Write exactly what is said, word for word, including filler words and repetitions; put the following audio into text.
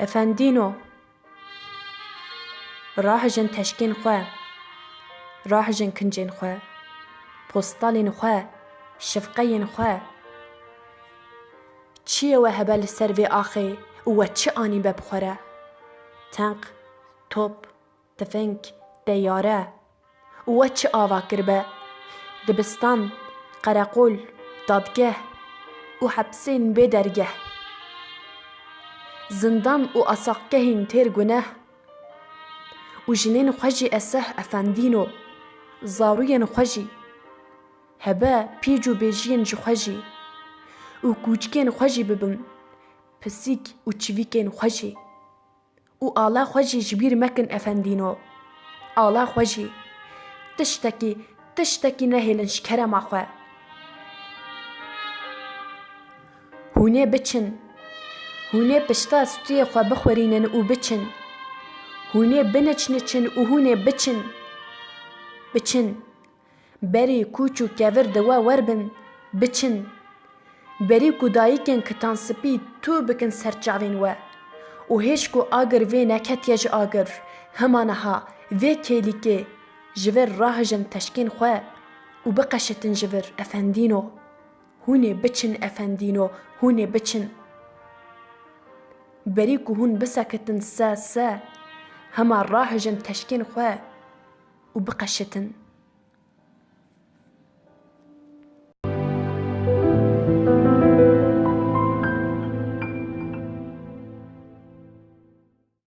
Efendîno, rahijin teşkên xwe, rahijin kincên xwe, postalên xwe, şifqeyên xwe. Çi ye we hebe li ser vê axê û we çi anîbe bi xwe re? Tenq, top, tifing, teyare. Û we çi ava kiribe? Dibistan, qereqol, dadgeh û hepsên bê dergeh. Zindan û asaqgehên têr guneh. Û jinên xwe jî eseh efendîno, zarûyên xwe jî. Hebe pîc û bêjiyên ji xwe jî. Û kûçikên xwe jî bibin, pisîk û çivîkên xwe jî. Û ala xwe jî ji bîr mekin efendîno. Ala xwe jî. Tiştekî, tiştekî nehêlin ji kerema xwe. Hûn ê biçin. Hûn ê pişta stûyê xwe bixwerînin û biçin. Hûn ê biniçniçin û hûn ê biçin. Biçin. Berî kûç û kevir di we werbin, biçin. Berî ku dayikên kitanspî tû bikin ser çavên we û hêj ku agir vê neketiye ji agir, hema niha vê kêlîkê ji vir rahijin teşkên xwe û biqeşitin ji vir efendîno. Hûn ê biçin efendîno, hûn ê biçin. Berî ku hûn bisekitin se se, hema rahijin teşkên xwe û biqeşitin.